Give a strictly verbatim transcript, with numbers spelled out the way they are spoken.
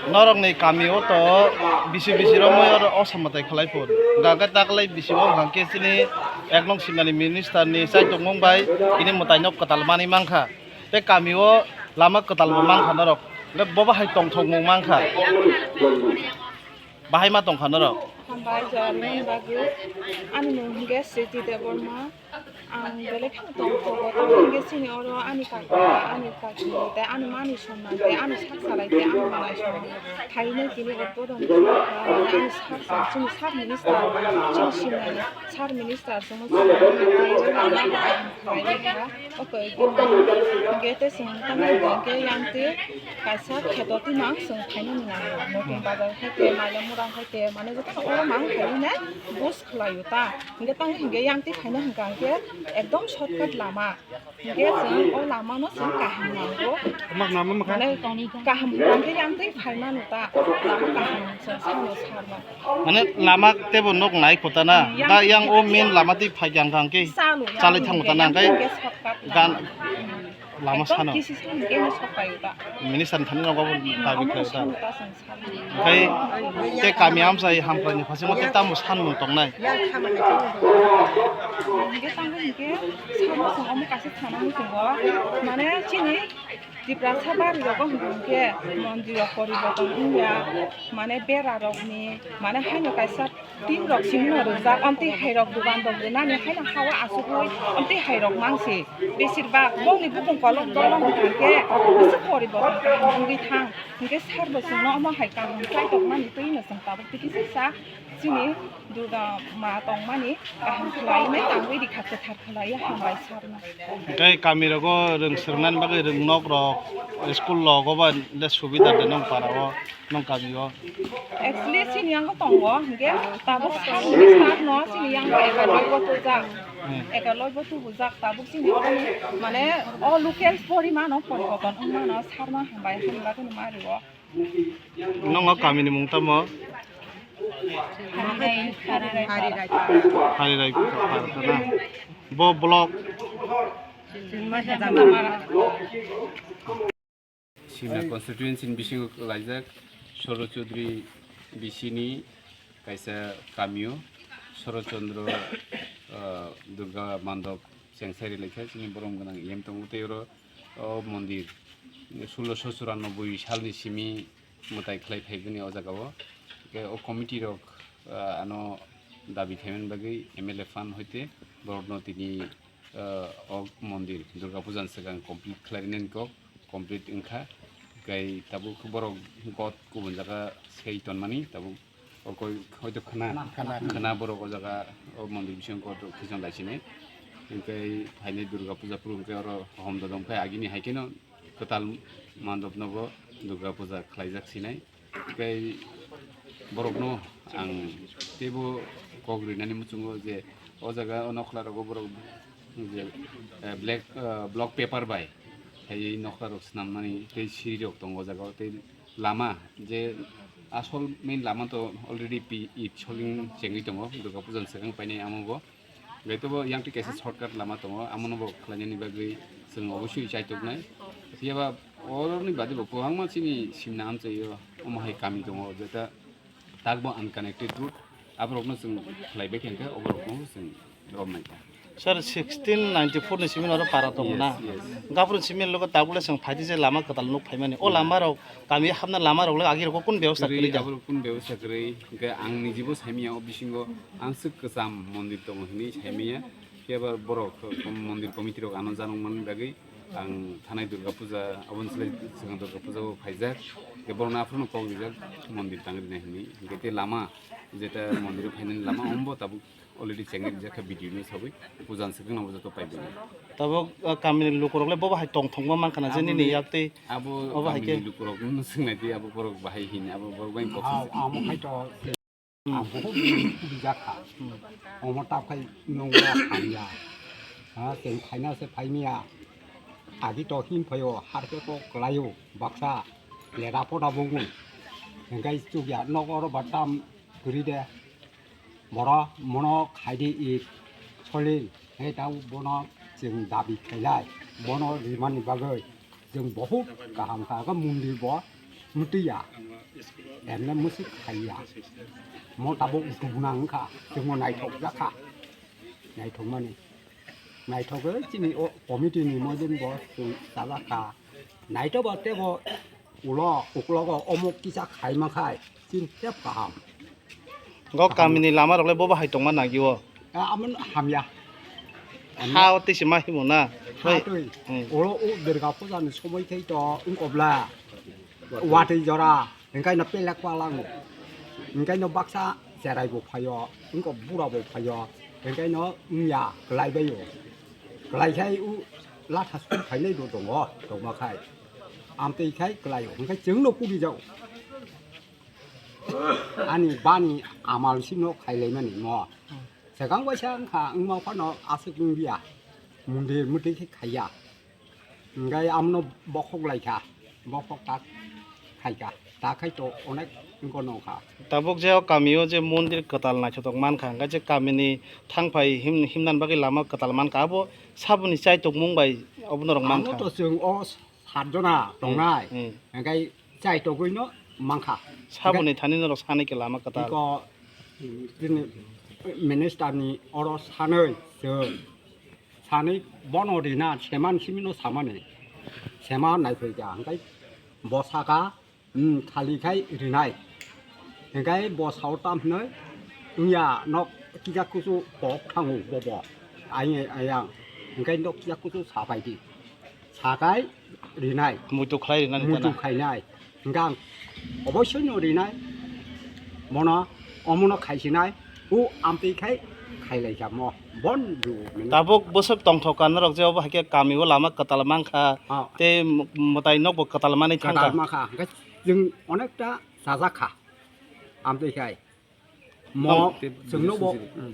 Norokni kami o to bisi bisi romwi oro o sambatai khlai phur. Hwnkha khe taklai bisi o hwnkha khe chini ek nong simnani minister ni chai tongmung bai ini mwtai no kwtal manwi mankha. Tei kami o lama kwtal bo mankha norok. Hwnkhe bo bahai tongthokmung mankha. Bahai ma tongkha norok. Hambai jora nini bagwi. Ani mung hwnkhe Sriti Debbarma. Ang belai kheno tongthogo, tamo hwnkhe chini oro ani kaka, ani kaki, tei ani mani songma, tei ani sak salai, tei ani manai songma. Phainai tini o bodon, ani sak sa, chini sub minister, chini simnani sub minister songma songma, tei o lama bo kaham khlaiwi kha. O koi din hwnkhe tei chwng tamo hwnkhe yang tei kaisa kheto twi mang chwng phainani nango. Notun bazar hai tei, Mailamura hai tei, mane jotono o mang phainai bus khlaio ta. Hingke tang hingke yang twi phaina hingka hingke ekdom shortcut lama. Hingke chwng o lama no chwng kaham nango. Mane kaham hingka hingke yang twi phaimano ta. Lama kaham chwng sano sarno. Mane lama tebo nok nai kota na. Yang da yang o main lama twi phai hingka hingke chalo yang chalai thango ta na hingke hingke shortcut gan lama. Lama ekdom sano. Kisi sano hingke no sok paio ta. Minister ni thani nogo dabi khlaio ta. Hingke tei kami amchai hamkraini phasingo tei tamo sanmung tongnai? Hingke tangwi hingke samo chwng omo kaisa sana muchungo, mane chini Tiprasa bari rogo hingke mondir rok poriborton wngya, mane bera rokni, mane haino kaisa tin rok simi no rijak, amtwi hai rok dogan rok rinani haino hawa asugwi amtwi hai rok mangsi. Besir bak bongni bukung kolok dolong hingke bisi poriborton wngwi thang. Hingke sar bo chwngno omo hai kaham khlai tongmani twi no chwng tabuk twi kisa sa chini Durga ma tongmani kaham khlai nai tangwi rikha kwthar khlai hambai sarno. Tei kami rogo rwng swrwngnani bagwi rwng nok rok school rogo ba le subida de nong para o nong kami o. Actually chini yango tongo hingke tabuk sar no chini yango eka loibo tubujak. Hmm. Eka loibo tubujak tabuk chini oro mane o local porimano poriborton wngmano sarno hambai hambai khe nima rio. Nongo kamini mung tamo? Harirai Parkana. Bo block. Simna constituency ni bisingo laijak Soro Chaudhary B C ni kaisa kamio Soro Chandra, ah, Durga Mandop chengsairi laikha chini borom gwnang E M tongo tei oro o mondir sulosho churanobboi salni simi mwtai khlai phaibani o jagao. Hwnkhe o committee rok, ah, ano dabi khaimani bagwi M L A fund hoite borokno tini, ah, o mondir Durga Puja ni swkang complete khlainani kok complete wngkha. Hwnkhe tabuk borok god kubun jaga sei tonmani tabuk. O koi hoito khna, khna, khna borok o jaga o mondir bisingo kotor khe chwng lai sini. Hwnkhe phainai Durga Puja phuru hwnkhe oro hom dodom khe agini hai kheno kwtal mandop nogo Durga Puja khlaijak sinai. Hwnkhe borokno ang teibo kok rinani muchungo je o jaga o nokla rogo borok je, eh, black, eh, block paper bai hai nokla rok swnamnani tei siri rok tongo o jaga o tei lama je asol main lama to already pi-, it soling chengwi tongo, Durga Puja ni swkang painai amo bo. Hwnkhe teibo yang twi kaisa shortcut lama tongo, amo no bo khlainani bagwi chwng obosui chaituknai. Phiya ba oroni bade bo kwbangma chini simna amchaio omo hai kami tongo, jeta tak bo unconnected route. Aborokno chwng khlai bai khe, hwnkhe aborokno chwng romnai kha. Sir, sixteen ninety-four ni simi oro para tongo na? Yes, yes. Gabru simi logo tabule chwng phaidi je lama kwtal nuk phaimani. O lama rok, kami hapna lama rok le agi rok kun bebosta kwrwi da? Aborok kun bebosta kwrwi, hwnkhe ang nijibo saimanya o bisingo ang swk kwcham mondir tongo hinwi saimanya. Khe aba borok, kom-, mondir committee rok ano janokmani bagwi ang thanai Durga Puja, aboni slai swkang Durga Puja o phaijak. Khe borokno aphuru kok rijak mondir tang rinai hinwi. Hwnkhe tei lama, jeta mondir o phainani lama, omo bo tabuk already chengwi rijak kha video no sawi. Puja ni swkang no bo joto paibini. Tabuk, ah, kamini lukurok le bo bahai tongthokma mankha na je nini yak tei abo obo hai khe kamini lukurok no swngnai tei abo borok bahai hini abo borok bai kok. Amo hai to. Hmm. Ang buhut bijak kha. Hmm. Omo tak khai nungya hamya. Ha, chwng phaina se phaimya. Agi to him phaio, har khe kok klaio, baksa, leda poda bongwi. Hingkai chukya nok oro ba tam kwrwi de. Boro mono khaidi i soling, hei tang bono chwng dabi khailai. Bono rimani bagwi chwng buhut kaham kha, khe mondir bo mwtwiya. Emne musik khaiya. Mo tabuk dugna wngkha, chwngno naithok jakha. Naithokmani. Naithok chini o committee ni modin bo chwng chajakha. Naithok bo tebo ulo uklogo omok kisa khaima khai chini tep kaham. Go kamini lama rok le bobo hai tongma nagio. Amon hamya. Ha o tisi ma himo na. Ha twi. Hmm. Oro o Durga puja ni somoi khai to wngkobla. Watwi jora, hingkai no pelek palango. Hingkai no baksa cherai bo phaio, wngkok bura bo phaio. Hingkai no wngya, kwlai baio. Kwlai khai u latha sum khainai do tongo, tongma khai. Amtwi khai kwlaio, hingkai chwngno kudi jao. Ani bani amal sino khailaimani mo. Swkang waisa wngkha, wngma phano aswk wngya. Mondir mwtwi khe khaiya. Hingkai amno bokhok laikha, bokhok tak khaikha, tak khai to onek wngkha nokha. Tabuk je o kamio je mondir kwtal naithotok mankha, hingkai je kamini thangphai him-, himnani bagwi lama kwtal mankha, abo saboni chaitukmung bai obo norok mankha. Amo to chwng o satjona tongnai, hmm, hingkai chaitogwino mankha. Saboni thani norok sanai khe lama kwtal. Iko, mm, chini minister ni oro sanwi chwng. Sanwi bono rina seman simino samani. Sema naiphai kha, hingkai bo saka, mm, khali khai rinai. Hingkai bo sao tam hwnwi, wngya nok kisa kusu kok thango bobo. Ai, ayang, hingkai nok kisa kusu sapai di. Sakai rinai. Muitu khlai rinani muitu tana. Khainai. Hingkang oboisoi no rinai. Mono, omono khaisinai. U amtwi khai khailai kha mo. Bon du. Tabuk bwswk tongthok ka norok je obo haikhe kami o lama kwtal mankha. Ah. Tei m-, mwtai nokbo kwtal manwi thangkha. Kwtal mankha. Hingkhe chwng onekta chajak kha. Amtwi khai. Mo, tong-, chwngno bo, hmm,